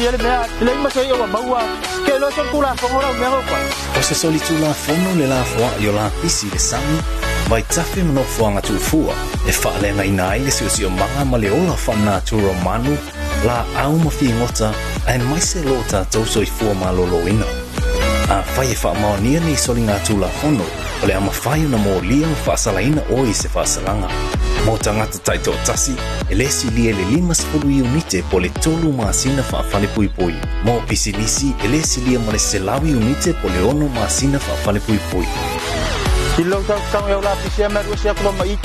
taofia le mea, e leai ma se i'a ua maua, ke iloa solitulafono lau mea na ou fai. O se solitulafono le lafoa'i o lapisi i le sami, vaitafe ma nofoaga tuufua e faaleagaina ai le siosiomaga ma le ola faalenatura o manu, laau ma figota aemaise lo tatou soifua maloloina. Afai e faamaonia nei soligatulafono, o le a mafai ona molia ma faasalaina oe i se faasalaga. Mo tagata taitoatasi, e le silia i le 50 iunite po o le tolu masina faafalepuipui. Mo pisinisi, e le silia ma le 100 iunite po o le ono masina faafalepuipui. I lou tautau e au lapisi e me alu ese atu loa ma i.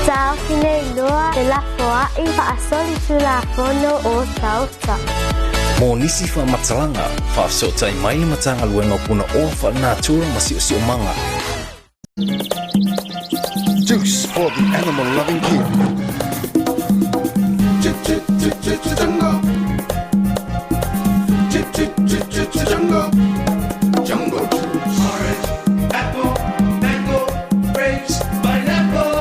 Taofi nei loa le lafoa'i faasolitulafono o Tauta. Mo nisi faamatalaga, faafesootai mai le Matagaluega o Punaoa Faalenatura ma Siosiomaga. Juice for the animal loving king. Jungle. Jungle. Jungle juice. Orange, apple, mango, grapes, pineapple.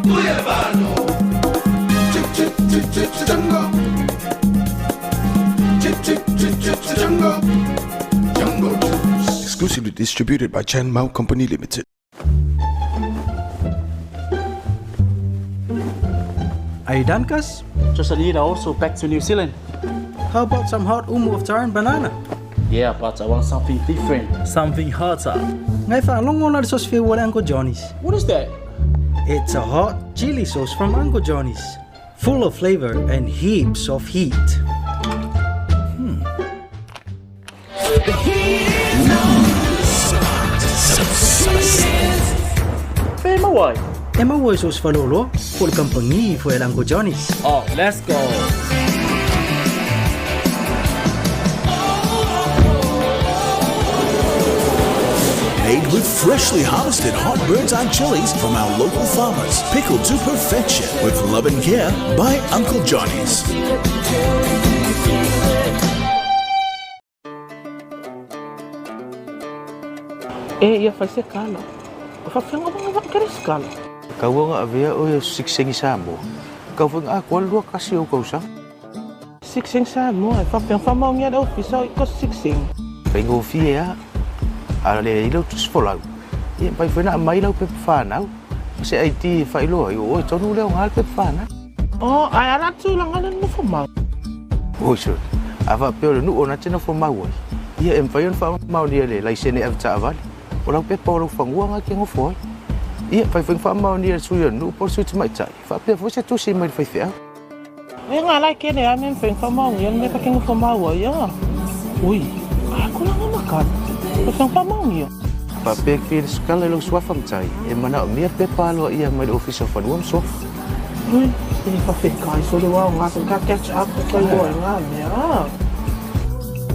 Cuiabano. Jungle. Jungle. Jungle juice. Exclusively distributed by Chan Mao Company Limited. Are you done, Cuz? Just a little also back to New Zealand. How about some hot umu of taro and banana? Yeah, but I want something different. Something hotter. Ngai whaalongo na le sauce whiu o le Uncle Johnny's. What is that? It's a hot chili sauce from Uncle Johnny's. Full of flavor and heaps of heat. Fea e maua ai? E maua i so o se faleoloa po o le kamupani foi a le Uncle Johnny's. Oh, let's go! Made with freshly harvested hot bird's eye chilies from our local farmers. Pickled to perfection with love and care by Uncle Johnny's. E ia fai se kala. O faafeaga vanga vaa kere se kala. Tau ona avea oe o se sikisengi Samoa, kau foi nga atoa le 21 ou tausaga. Sikisengi Samoa, e faapea faamaonia le ofisa o i ko sikisengi. Faigofie a, a le ai lau tusi folau, ia mafai foi ona aumai lau pepa fanau ma se ID e faailoa ai o oe tonu lea o nga le pepa fanau. Oh, ae a la tulaga le nofo mau. Oi sir, a faapea o le nuu ona te nofo mau ai, ia e mafai ona faamaonia le laisene ave taavale, o lau pepa o lou fanua nga e te nofo ai. Ia, mafai foi ona faamaonia e le sui o le nuu po o le sui tamaitai, faapea foi se tusi mai le faifeau. E nga lai kene a me mfeng fa mau ia me ka kengo fa mau ia. Ui, a ko langa makana. Ko feng fa mau ia. Faapea ki le sukala i lou suafa matai, e manaomia pepa aloaia mai le Ofisa o Fanua ma Suafa. Ui, e fa fekai so le wao nga ka catch up ko kai hoa nga mea.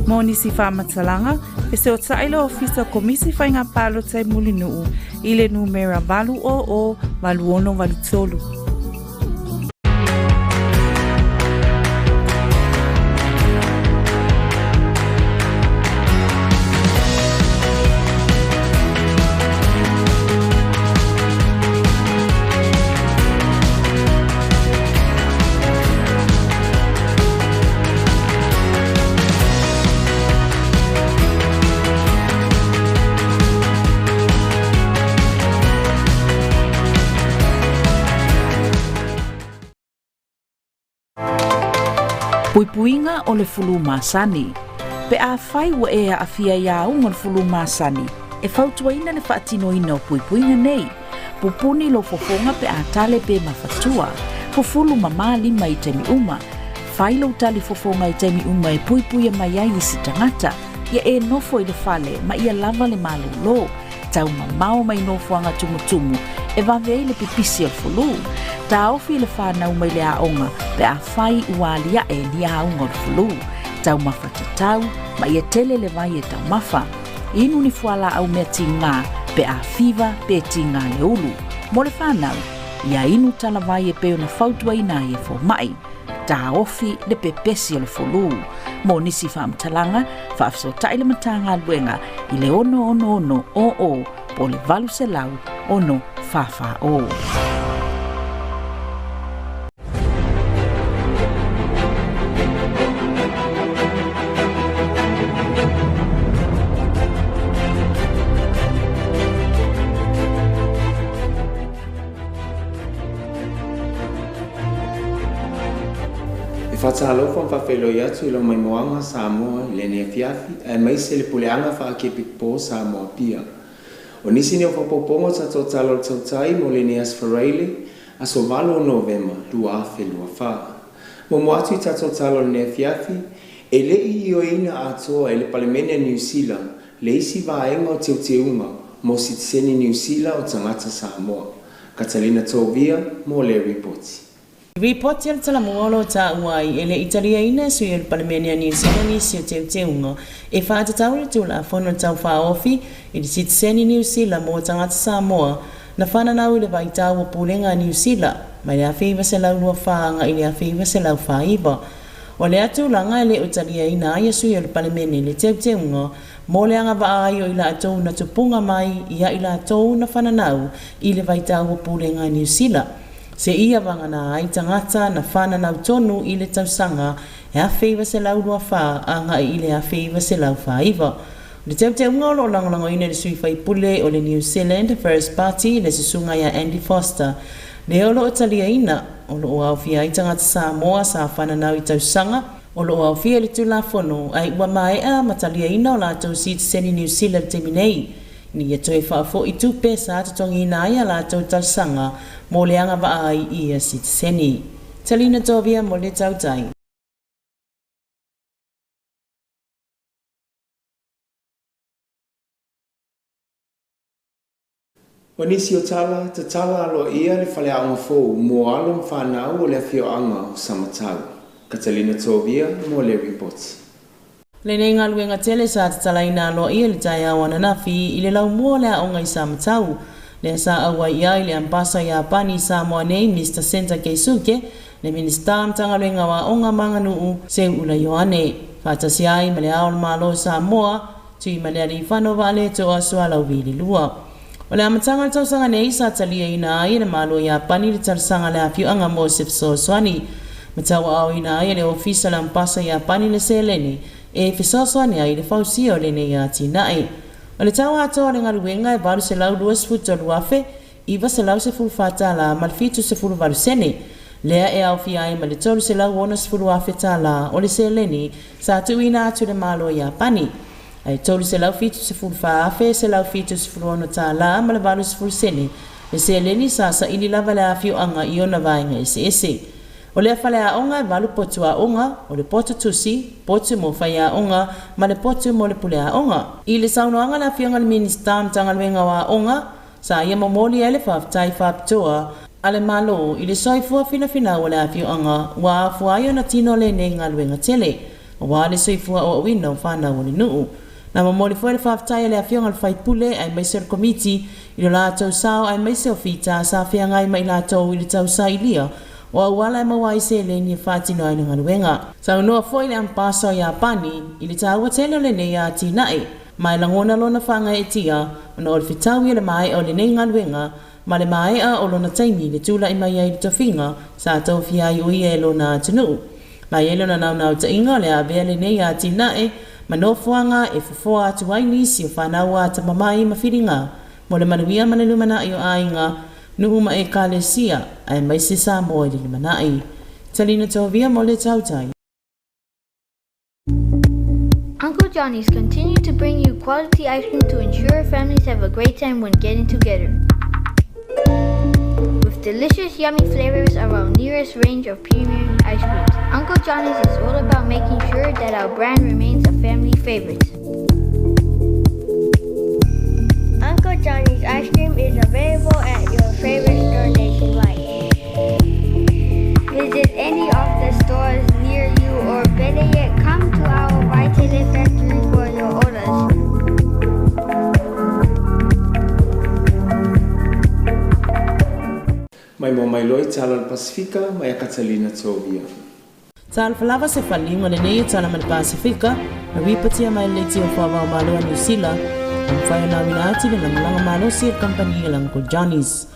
Mo nisi faamatalaga, feseotai le Ofisa o Komisi Faiga Palota i Mulinuu i le numera 800 8683. Puipuiga o le fulu masani. Pe afai ua e aafia i auga o le fulu masani, e fautuaina le faatinoina o puipuiga nei. Pupuni lou fofoga pe a tale pe mafatua. Fufulu mamā lima i taimi uma. Fai lou tali fofoga i taimi uma e puipuia mai ai isi tagata. Ia e nofo i le fale ma ia lava le malōlō. Taumamao mai nofoaga tumutumu e vave ai le pipisi o le fulu. Taofi le fanau mai le aoga pe afai ua aliae ni auga o le fulu. Taumafa tatau ma ia tele le vai e taumafa. Inu ni fualaau mea tigā pe a fiva pe tigā le ulu. Mo le fanau, ia inu talavai e pei ona fautuaina ai e fomaʻi. Taofi le pepesi o le fulu. Mo nisi faamatalaga, faafesootai le Matagaluega i le 666 00 po o le 800 6 44 0. faatalofa ma faafeiloai atu i lau maimoaga Samoa i lenei afiafi aemaise le puleaga faa-Arkiepikopo o Samoa Apia. O nisi nei o faaopoopoga o tatou tala o le tautai mo lenei Aso Faraile, aso 8 o Novema 2024. Muamua atu i tatou tala o lenei afiafi, e le i ioeina atoa e le Palemene a Niu Sila le isi vaega o teuteuga mo sitiseni Niu Sila o tagata Samoa. Catalina Tovia mo le ripoti. Ripoti a le Talamua o lo o taua ai e le i taliaina e sui o le Palemene a Niu Sila nisi o teuteuga e faatatau i le Tulafono Tau Faaofi i le Sitiseni Niu Sila mo Tagata Samoa na fananau i le vaitau o Pulega a Niu Sila mai le 1924 agai i le 1949. O lea tulaga e le o taliaina ai e sui o le Palemene le teuteuga mo le agavaa ai o i latou na tupuga mai ia i latou na fananau i le vaitau o Pulega a Niu Sila seia vagana ai tagata na fananau tonu i le tausaga 1924 agai i le 1949. O le teuteuga o lo o lagolagoina e le sui faipule o le New Zealand First Party le susuga ia Andy Foster, lea o lo o taliaina o lo o aofia ai tagata Samoa sa fananau i tausaga o lo o aofia i le Tulafono ae ua maea ma taliaina o latou sitiseni Niu Sila i le taimi nei, ina ia toe faafoi tupe sa totogiina ai a latou talosaga mo le agavaa ai i ia sitiseni. Talina Tovia mo le Tautai. O nisi o tala, tatala aloaia le faleaoga fou mo alo ma fanau o le afioaga o Samatau. Catalina Tovia mo le ripoti. Lenei galuega tele sa tatalaina aloaia i le taeao ananafi i le laumua o le aoga i Samatau, lea sa auai i ai le Ambasa Iapani i Samoa nei Mister Senta Keisuke, le Minisita Matagaluega o Aoga ma Aganuu Seuula Ioane, faatasi ai ma le Ao o le Malo o Samoa, Tuimalealiifano Vaaletoa Sualauvi 2. O le amataga o le tausaga nei sa taliaina ai e le Malo o Iapani le talosaga a le afioaga mo se fesoasoani ma tauaaoina ai e le Ofisa o le Ambasa Iapani le seleni e fesoasoani ai i le fausia o lenei atinae. O le tau atoa o le galuega e $823,914 tala ma le 78 sene, lea e aofia ai ma le $360,000 tala o le seleni sa tuuina atu i le Malo o Iapani, ae $374,176 tala ma le 80 sene le seleni sa saili lava e le afioaga i ona vaega eseese. O lea faleaoga e valu potu aoga, o le potu tusi, potu mo faiaoga ma le potu mo le puleaoga. I le saunoaga a le Afioga i le Minisita o Matagaluega o Aoga, sa ia momoli ai le faafetai faapitoa a le Malo i le soifua finafinau o le afioaga ua afua ai ona tino lenei galuega tele aua le soifua auauina o fanau a le nuu. Na momoli foi le faafetai a le Afioga i le Faipule aemaise o le Komiti i lo latou sao aemaise o fita sa feagai ma i latou i le tausailia o auala e maua ai seleni e faatino ai le galuega. Saunoa foi le Ambasa o Iapani i le taua tele o lenei atinae, ma e lagona lona faagaeetia ona o le fetaui o le maea o lenei galuega ma le maea o lona taimi i le tulai mai ai i le tofiga sa tofia ai o ia e lona atunuu. Ma e i ai lona naunautaiga o le a avea lenei atinae ma nofoaga e fofoa atu ai nisi o fanau atamamai ma filiga mo le manuia ma le lumanai o aiga, nuu ma Ekalesia, aemaise Samoa i le lumanai. Talina Tovia mo le Tautai. Uncle Johnny's continue to bring you quality ice cream to ensure families have a great time when getting together. With delicious, yummy flavors of our nearest range of premium ice creams, Uncle Johnny's is all about making sure that our brand remains a family favorite. Uncle Johnny's ice cream is available at your favorite store nationwide. Visit any of the stores near you or better yet, come to our Waikele factory for your orders. Maimoa mai loa i Tala o le Pasefika mai a Catalina Tovia. Talofa lava se faliuga lenei e tala mai le Pasefika, na ripotia mai e le Leitio Faavao Malo a Niu Sila, ua mafai ona auina atu le lagolago malosi e le kamupani a le Uncle Johnny's.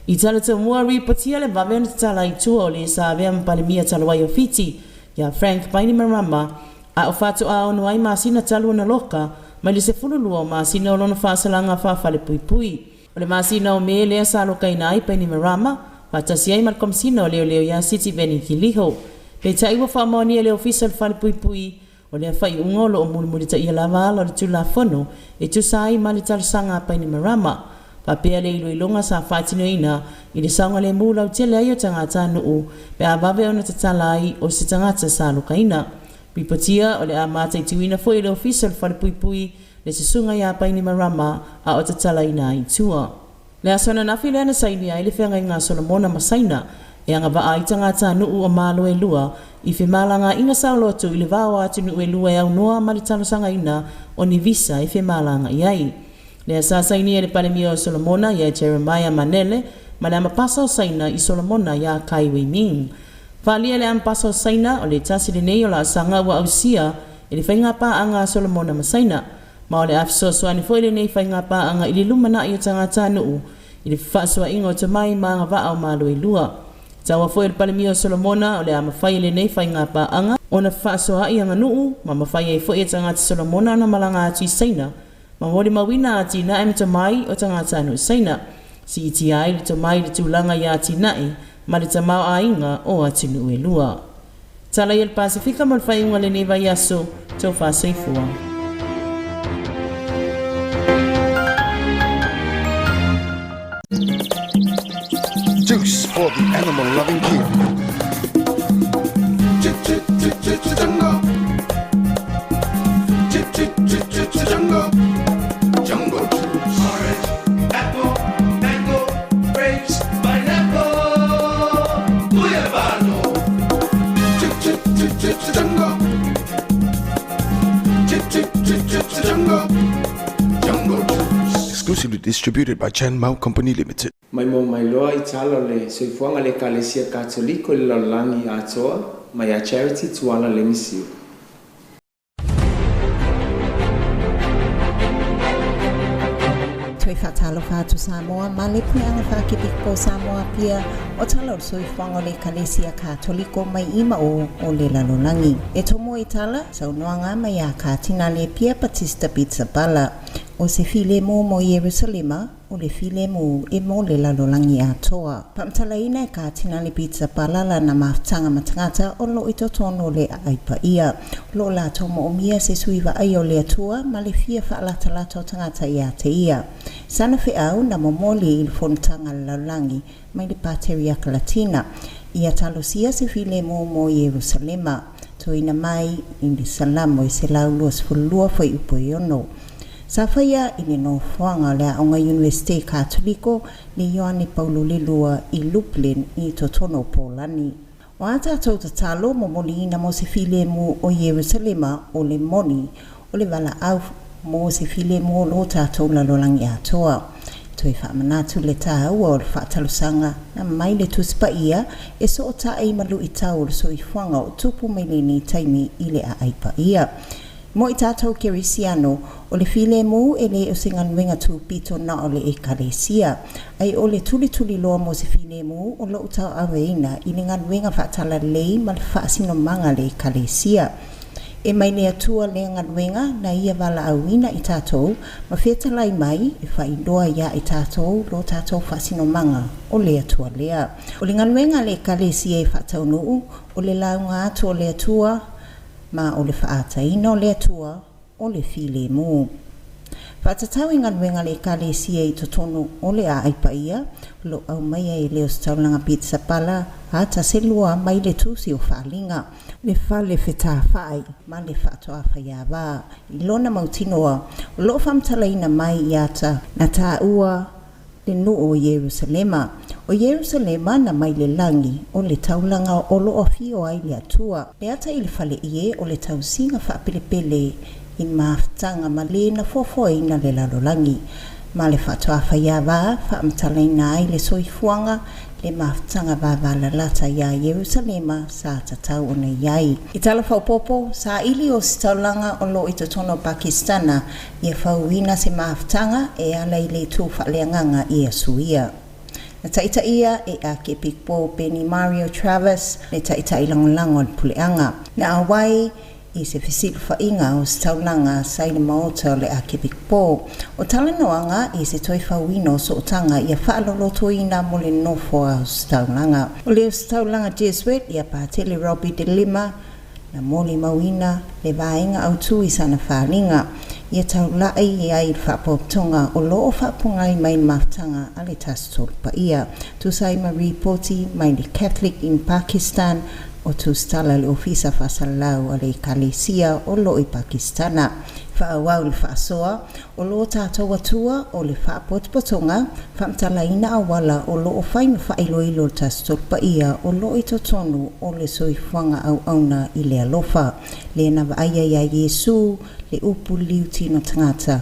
I tala tomua ripotia le vave ona tatala i tua o le sa avea ma Palemia talu ai o Fiti, ia Frank Bainimarama, a o faatoa ono ai masina talu ona loka mai le 12 o masina o lona faasalaga faafalepuipui. O le masina o Me lea sa alokaina ai Bainimarama, faatasi ai ma le Komesina o Leoleo ia Sitiveni Qiliho. Peitai ua faamaonia e le Ofisa o le Falepuipui, o lea faaiuga o lo o mulimulitaia lava ala o le Tulafono e tusa ai ma le talosaga a Bainimarama, faapea le iloiloga sa faatinoina i le saogalemu lautele ai o tagatanuu pe a vave ona tatala ai o se tagata sa alokaina. Ripotia o le a mataituina foi e le Ofisa o le Falepuipui le susuga ia Bainimarama a o tatalaina ai i tua. Le aso ananafi lea na sainia ai le feagaiga a Solomona ma Saina e agavaa ai tagatanuu o Malo e lua i femalagaaiga saoloto i le va o atunuu e lua e aunoa ma le talosagaina o ni visa e femalagaai ai. Lea sa sainia e le Palemia o Solomona ia Jeremiah Manele ma le Amapasa o Saina i Solomona ia Kai Weiming. Faaalia e le Amapasa o Saina o le tasi lenei o laasaga ua ausia e le faigapaaga a Solomona ma Saina, ma o le a fesoasoani foi lenei faigapaaga i le lumanai o tagatanuu i le fefaasoaaiga o tomai ma agavaa o Malo e lua. Taua foi o le Palemia o Solomona o le a mafai e lenei faigapaaga ona fefaasoaai aganuu ma mafai ai foi e tagata Solomona ona malaga atu i Saina ma molimauina atinae ma tomai o tagatanuu Saina, siitia ai le tomai i le tulaga i atinae ma le tamaoaiga o atunuu e lua. Tala ia le Pasefika mo le faaiuga o lenei vaiaso, tofa soifua. Juice for the animal loving king. Jungle. Jungle. Jungle juice. Orange, apple, mango, grapes, pineapple. Cuiabano. Jungle. Jungle. Jungle juice. Exclusively distributed by Chan Mao Company Limited. Mai mo mai loa i tala o le soifuaga a le Ekalesia Katoliko i le lalolagi atoa, mai ia Charity Tuala Lemisiu. Toe faatalofa atu Samoa ma le puleaga faakepikupo o Samoa Apia o tala o le soifuaga o le Ekalesia Katoliko mai i ma o o le lalolagi. E tomo i tala, saunoaga mai ia Katinale Pia Batista Pizzaballa o se filemu mo Ierusalema, o le filemu e mo le lalolagi atoa. Faamatalaina e Katinale Pizzaballa lana mafutaga ma tagata o loo i totonu o le aai paia. O loo latou moomia se sui vaaia o le Atua ma le fia faalatalata o tagata ia te ia. Sana feau na momoli i le fonotaga a le lalolagi mai le Pateriaka Latina. Ia talosia se filemu mo Ierusalema. Toina mai i le Salamo e 122 fuaiupu e 6. Sa faia i le nofoaga o le Aoga Iunivesite Katoliko le Ioane Paulo le Lua i Lublin i totonu o Polani. O a tatou tatalo momoliina mo se filemu o Ierusalema o le moni o le valaau mo se filemu o lo tatou lalolagi atoa. Toe faamanatu le taua o le faatalosaga na mai le Tusi Paia e sootaʻi ma luʻitau o le soifuaga o tupu mai lenei taimi i le aai paia. Mo i tatou Kerisiano, o le filemu e le o se galuega tupito na o le Ekalesia, ai o le tulituliloa mo se filemu o loo tauaveina i le galuega faatalalelei ma le faasinomaga a le Ekalesia. E mai le Atua lea galuega na ia valaauina i tatou ma fetalai mai e faailoa iā i tatou lo tatou faasinomaga o le Atua lea. O le galuega a le Ekalesia e faataunuu, o le lauga atu o le Atua, ma o le faaataina o le Atua o le filemu. Faatatau i galuega a le Ekalesia i totonu o le aai paia, o lo o aumaia e le Ositaulaga Pitisapala a tase lua mai le Tusi o Faaaliga, le fale fetafai ma le faatoafaiava i lona mautinoa, o lo o faamatalaina mai i ata na taua le nuu o Ierusalema. O Ierusalema na mai le lagi, o le taulaga o loo afio ai le Atua. Le ata i le faleie o le tausiga faapelepele i mafutaga ma le na foafoaina le lalolagi. Ma le faatoafaiava faamatalaina ai le soifuaga le mafutaga vavalalata iā Ierusalema sa tatau ona i ai. I tala faaopoopo, saili o se taulaga o loo i totonu o Pakistana ia fauina se mafutaga e ala i le itu faaleagaga ia suia. Na taitaia e Akepikupo Benny Mario Travis le taitai lagolago a le puleaga. Na auai I se fesilafaiga o ositaulaga sa i le maota o le Akepikopo. O talanoaga i se toe fauina o sootaga ia faalolotoina mo le nofo a ositaulaga. O le ositaulaga Jesuit ia Patele Robbie de Lima na molimauina le vaega autū i sana faaaliga ia taulai ai i le Faapotopotoga o loo faapogai mai le mafutaga a le Tasi Tolu Paia. Tusa ai ma ripoti mai le Catholic in Pakistan o tusitala le Ofisa Faasalalau a le Ekalesia o loo i Pakistana. Faaauau le faasoa o lo tatou Atua o le Faapotopotoga faamatalaina auala o loo fai ma faailoilo le Tasi Tolu Paia o loo i totonu o le soifuaga auauna i le alofa. Lea na vaaia ia Iesu le upu liliu tino tagata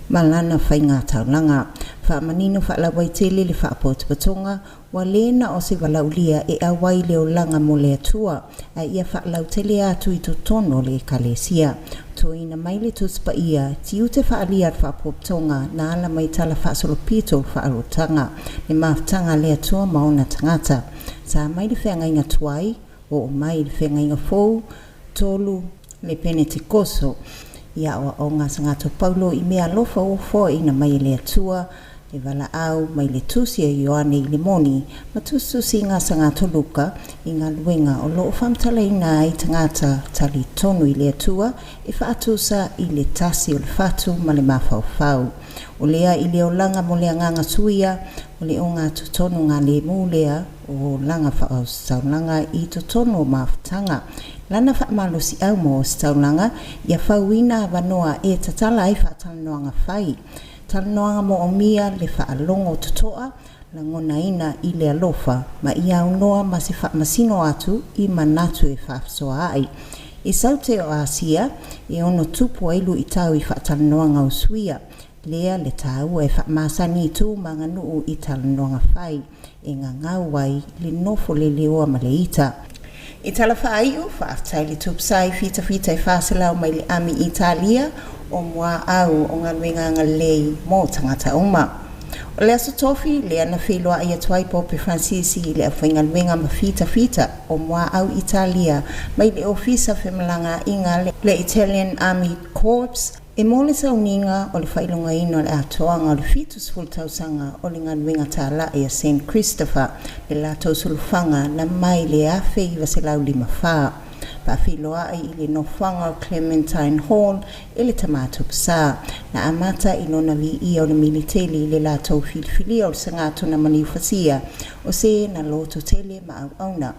ma lana faigataulaga. Faamanino faalauaitele le Faapotopotoga ua le na o se valaulia e auai le olaga mo le Atua, ae ia faalautele atu i totonu o le Ekalesia. Toina mai le Tusi Paia, tiute faaalia a le Faapotopotoga na ala mai tala faasolopito o le faaaloalotaga, le mafutaga a le Atua ma ona tagata. Sa mai le feagaiga tuai, oo mai le feagaiga fou, 3 le Penetekoso. Ia aoaoga a Sagato Paulo i mea alofa ua foaiina mai e le Atua, le valaau mai le Tusi a Ioane i le moni, ma tusitusiga a Sagato Luka i galuega o loo faamatalaina ai tagata talitonu i le Atua e faatusa i le tasi o le fatu ma le mafaufau. O lea i le olaga mo le agaga suia, o le ogatotonu galemu lea o olaga faaositaulaga i totonu o mafutaga. Lana faamalosiau mo ositaulaga ia fauina avanoa e tatala ai faatalanoaga fai. Talanoaga moomia le faalogo totoa lagonaina i le alofa ma ia aunoa ma se faamasino atu i manatu e faasoaai. I saute o Asia, e ono tupu ai luitau i faatalanoaga o suia, lea le taua e faamasani i tu ma aganuu i talanoaga fai, e gagau ai le nofo leleoa ma le ita. I tala faaiu, faafetai le tupsai fitafita e 400 mai le Ami Italia o muaau o galuega agalelei mo tagata uma. O le Aso Tofi lea na feiloai atu ai Pope Fransisi i le aufaigaluega ma fitafita o muaau Italia mai le Ofisa Femalagaaiga le Italian Army Corps e mo le sauniga o le faailogaina o le atoaga o le 70 tausaga o le galuega talai a Saint Christopher le latou sulufaga na mai le 1954. Faafeiloai i le nofoaga o Clementine Hall e le Tama Tupsa. Na amata i lona viia o le militeli i le latou filifilia o le sagatona maliufasia o se na loto tele ma auauna.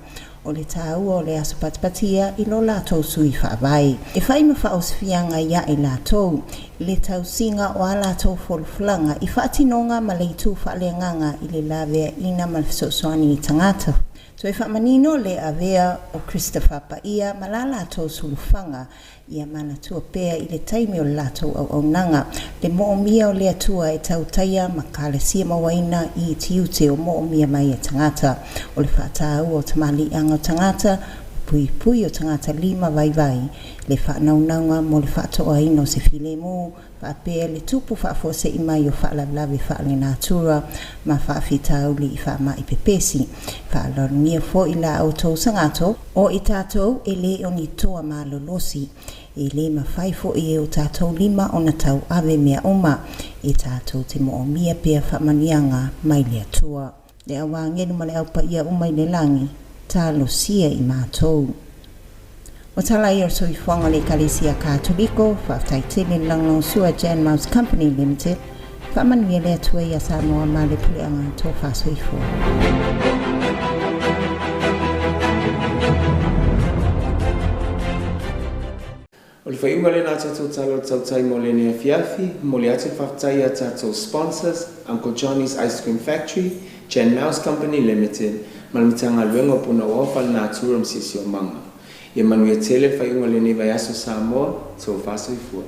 O le taua o le aso patipatia i lo latou sui faavae. E fai ma faaosifiaga ia i latou, i le tausiga o a latou folafolaga i faatinoga ma le itu faaleagaga i le laveaiina ma le fesoasoani i tagata. Toe faamanino le avea o Christopher Paia ma la latou sulufaga ia manatua pea i le taimi o le latou auaunaga le moomia o le Atua e tautaia ma kalesia mauaina i tiute o moomia mai e tagata. O le faataua o tamaliiaga o tagata, puipui o tagata lima vaivai, le faanaunauga mo le faatoaina o se filemu, faapea le tupu faafuasei mai o faalavelave faalenatura ma faafitauli i faamai pepesi. Faaaloalogia foi la outou sagato o i tatou e le o ni toa malolosi. E le mafai foi e o tatou lima ona tauave mea uma e tatou te moomia pea faamanuiaga mai le Atua. Le au agelu ma le au paia uma i le lagi, talosia i matou. O tala ia o le soifuaga o le Ekalesia Katoliko, faafetai tele le lagolagosua Jan Mouse Company Limited, faamanuia le Atua ia Samoa ma le puleaga tofa soifua. O le faaiuga lena a tatou tala o le tautai mo lenei afiafi, momoli atu le faafetai i a tatou sponsors, Uncle Johnny's Ice Cream Factory, Jan Mouse Company Limited, ma le Matagaluega o Punouao Faalenatura ma Siosiomaga. Ia manuia tele le faaiuga o lenei vaiaso Samoa, tofa soifua.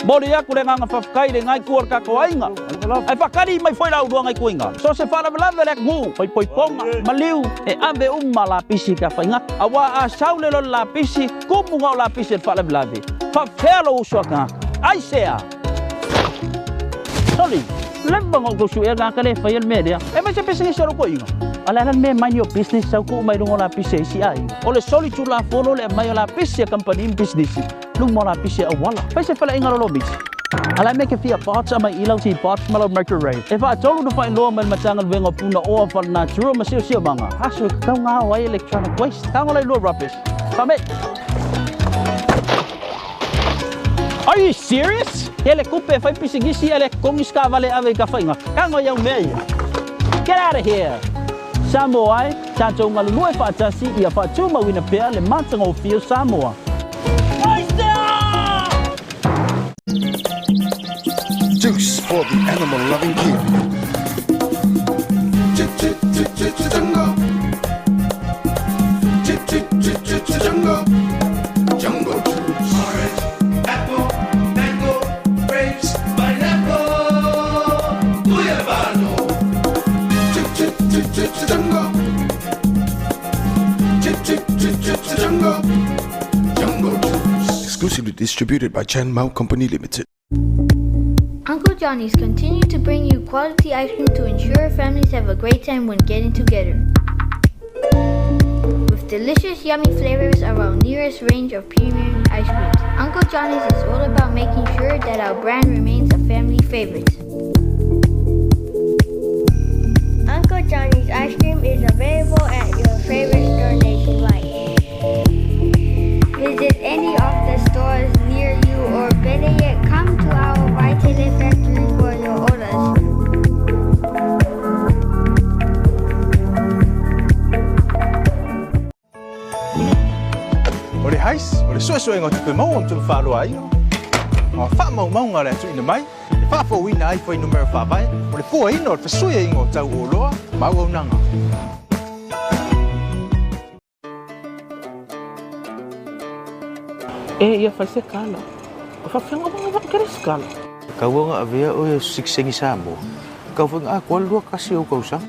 Momoli atu le agaga faafetai i le iga itu o le tatou aiga. Ae faatali mai foi la ulua ngai tuiga. So o se faalavelave le atunuu, poipoipoga, maliu, e ave uma lapisi pe a faigata. Aua a sau le loli lapisi, tumu na o lapisi e le faalavelave. Faapefea lou uso a tagata? Aisea? Soli, leva ona ou tau suea le tagata lea e faia le mea lea. E fai se pisinisi a lou toeaina. A o le a la le mea e mind your business sau tuu mai luga o lapisi a isi aiga? O le soli tulafono le aumai o lapisi a kamupani ma pisinisi luma o lapisi a auala. Fai se faleaiga lolomiti. A o le a le mea e te fia bots aumai i lau tea box ma lau microwave? E faatolu ona faailoa mai le Matagaluega o Punaoa Faalenatura ma Siosiomaga, aso e tatau ona ao ai electronic waste. Tago lailua rubbish. Fame! Are you serious? Tele tupe e fai pisinisi ae le totogi se taavale e ave i Tafaigata. Tago i au mea ia. Get out of here! Samoa e, tatou galulue faatasi ia faatumauina pea le matagofie o Samoa. Juice for the animal loving king. Jungle. Jungle. Jungle juice. Orange, apple, mango, grapes, pineapple. Guyabano. Jungle. Jungle. Jungle juice. Exclusively distributed by Chan Mao Company Limited. Uncle Johnny's continue to bring you quality ice cream to ensure families have a great time when getting together. With delicious, yummy flavors of our nearest range of premium ice creams, Uncle Johnny's is all about making sure that our brand remains a family favorite. Uncle Johnny's ice cream is available at your favorite store nationwide. Visit any of the stores near you or better yet, come to our Waikele factory for your orders. O le heist, o le suesuega o tupe maua ma tupe faaloa ma faamaumauga o le a tuuina mai, e faafouina ai fuainumera faavae, o le fuaina o le fesuiaiga o tau o oloa ma auaunaga. E ia fai se kala. O faafeagavagava ke le skala. Tau ona avea oe o se sitiseni Samoa, tau foi ona atoa le 21 o ou tausaga.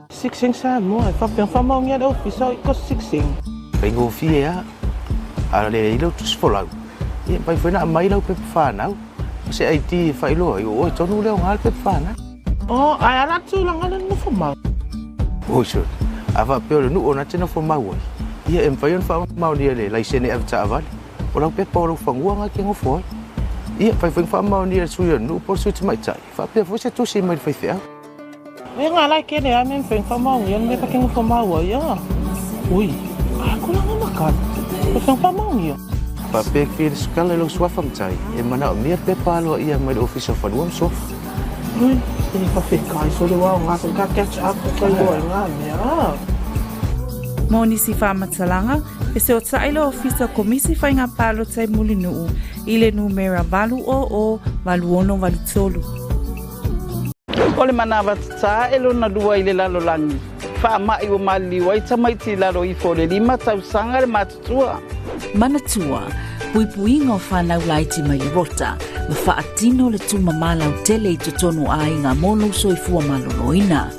Sitiseni Samoa, e faapea ona faamaonia le ofisa o i ko sitiseni. Faigofie lava, a leai lau tusi folau, ia e mafai foi ona aumai lau pepa fanau ma se ID e faailoa ai o oe tonu lea o na le pepa fanau. Oh, ae a la tulaga le nofo mau? Oi sir, a faapea o le nuu o na te nofo mau ai, ia e mafai ona faamaonia le laisene avetaavale, o lau pepa o lou fanua na e te nofo ai. Ia, e mafai foi ona faamaonia e le sui o le nuu po o le sui tamaitai, faapea foi se tusi mai le faifeau. Ui nga lai kele ai me mfeng fa mau ia me ka kengo fa mau ia. Ui, a ko langa makan. Ko feng fa mau ia. Faapea ki le sukala i lou suafa matai, e manaomia pepa aloaia mai le Ofisa o Fanua ma Suafa. Ui, e fa fekai so le wao nga ko ka catch up ko kai loa i nga mea. Mo nisi faamatalaga, feseotai le Ofisa o Komisi Faiga Palota i Mulinuu i le numera 800 8683. O le manawa tatā e lona lua i le lalolagi, faamai ua maliliu ai tamaiti i lalo ifo o le lima tausaga le matutua. Manatua, puipuiga o fanau laiti mai le rota, ma faatino le tumamā lautele i totonu o aiga mo lou soifua maloloina.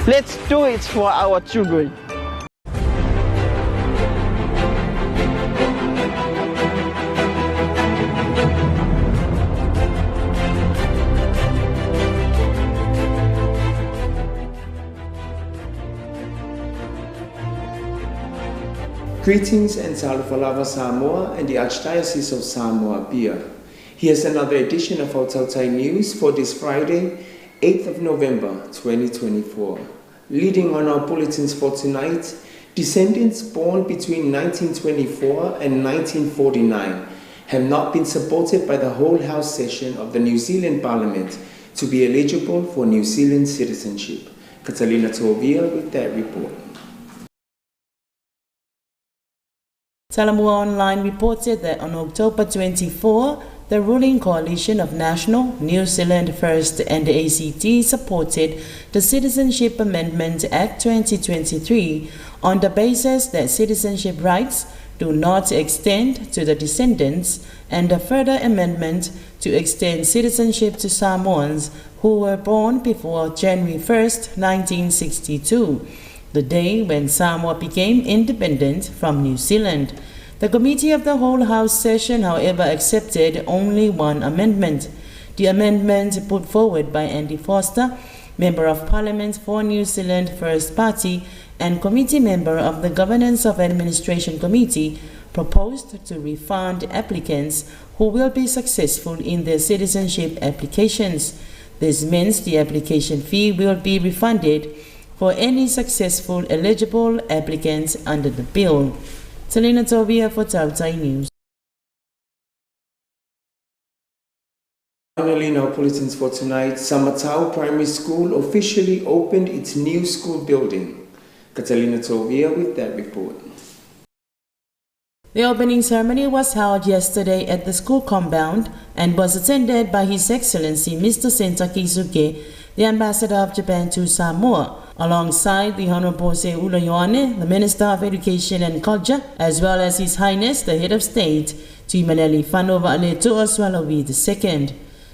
Let's do it for our children. Greetings and Salufalava Samoa and the Archdiocese of Samoa Apia. Here's another edition of Tautai News for this Friday, 8th of November 2024. Leading on our bulletins for tonight, descendants born between 1924 and 1949 have not been supported by the whole House session of the New Zealand Parliament to be eligible for New Zealand citizenship. Catalina Tovia with that report. Talamua Online reported that on October 24, the ruling coalition of National, New Zealand First and the ACT supported the Citizenship Amendment Act 2023 on the basis that citizenship rights do not extend to the descendants and a further amendment to extend citizenship to Samoans who were born before January 1st, 1962, the day when Samoa became independent from New Zealand. The Committee of the Whole House session, however, accepted only one amendment. The amendment put forward by Andy Foster, Member of Parliament for New Zealand First Party and committee member of the Governance of Administration Committee, proposed to refund applicants who will be successful in their citizenship applications. This means the application fee will be refunded for any successful eligible applicants under the bill. Selena Tovia for Tautai News. Finally, in our bulletins for tonight, Samatau Primary School officially opened its new school building. Catalina Tovia with that report. The opening ceremony was held yesterday at the school compound and was attended by His Excellency Mr. Senta Kisuke, the Ambassador of Japan to Samoa, alongside the Honorable Seuula Ioane, the Minister of Education and Culture, as well as His Highness the Head of State, Tuimalealiifano Va'aletoa Sualauvi II.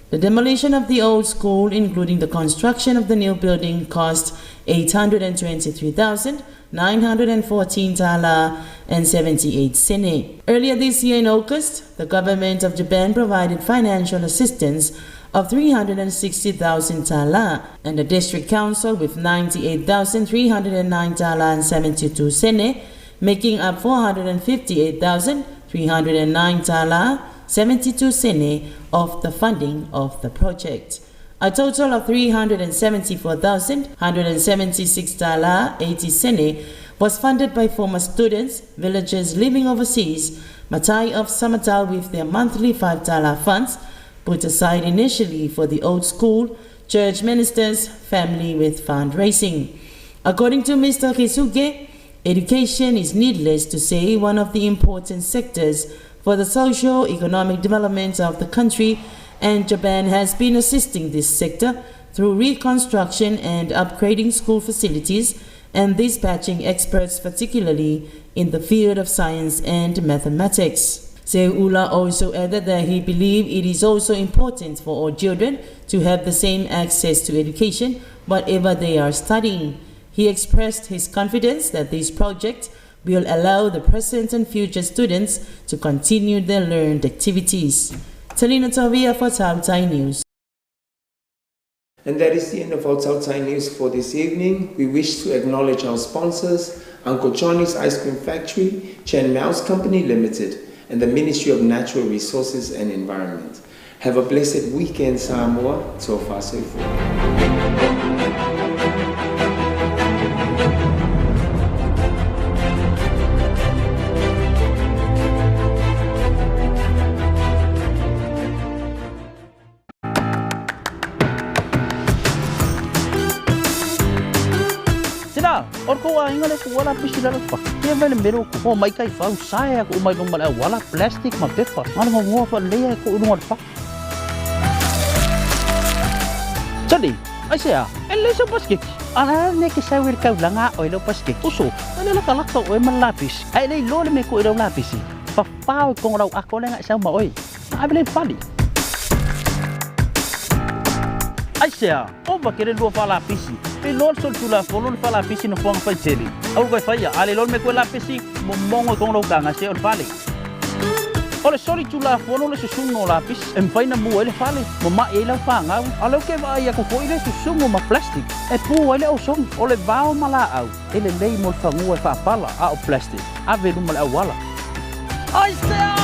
The demolition of the old school, including the construction of the new building, cost 823,914 tala and 78 sene. Earlier this year in August, the government of Japan provided financial assistance of 360,000 tala and the district council with 98,309 tala and 72 sene, making up 458,309 tala 72 sene of the funding of the project. A total of 374,176 tala 80 sene was funded by former students, villagers living overseas, Matai of Samatau with their monthly 5 tala funds put aside initially for the old school, church ministers, family with fundraising. According to Mr. Kisuke, education is, needless to say, one of the important sectors for the socio-economic development of the country, and Japan has been assisting this sector through reconstruction and upgrading school facilities and dispatching experts, particularly in the field of science and mathematics. Seuula also added that he believed it is also important for all children to have the same access to education, whatever they are studying. He expressed his confidence that this project will allow the present and future students to continue their learned activities. Talina Tovia for Tautai News. And that is the end of our Tautai News for this evening. We wish to acknowledge our sponsors, Uncle Johnny's Ice Cream Factory, Chen Mouse Company Limited, and the Ministry of Natural Resources and Environment. Have a blessed weekend, Samoa. Tofa soifua. Sina, o ko aiga le ku wala pisi lalo pa. Ia vele mero ko ho mai kai fau sae ko mai no mala wala plastic ma pepa. Ngana ngo ngo fa le ko no fa. Tali, ai sea, e le so basket. Ala ne ke sa wir kau langa o lo basket. Uso, ele la kala ko o man lapis. Ai le lo le me ko ro lapis. Pa pau ko rau ako le sa ma oi. Ai le fali. Ai sea, o va kere lo fa lapisi. Pe lol sol tu la folo fa lapisi no fuang fai tele. Au kai fai ale lol me ko lapisi mo mongo ko ro kanga se o fali. O le soli tu la folo le susungo lapis e mfai na mua ele fale mo ma e lau whangau. A lau ke vai a koko i le susungo ma plastic. E pua ele o song o le vao ma la au. Ele lei mo le whangua e whaapala a o plastic. A velu ma le awala. Ai sea!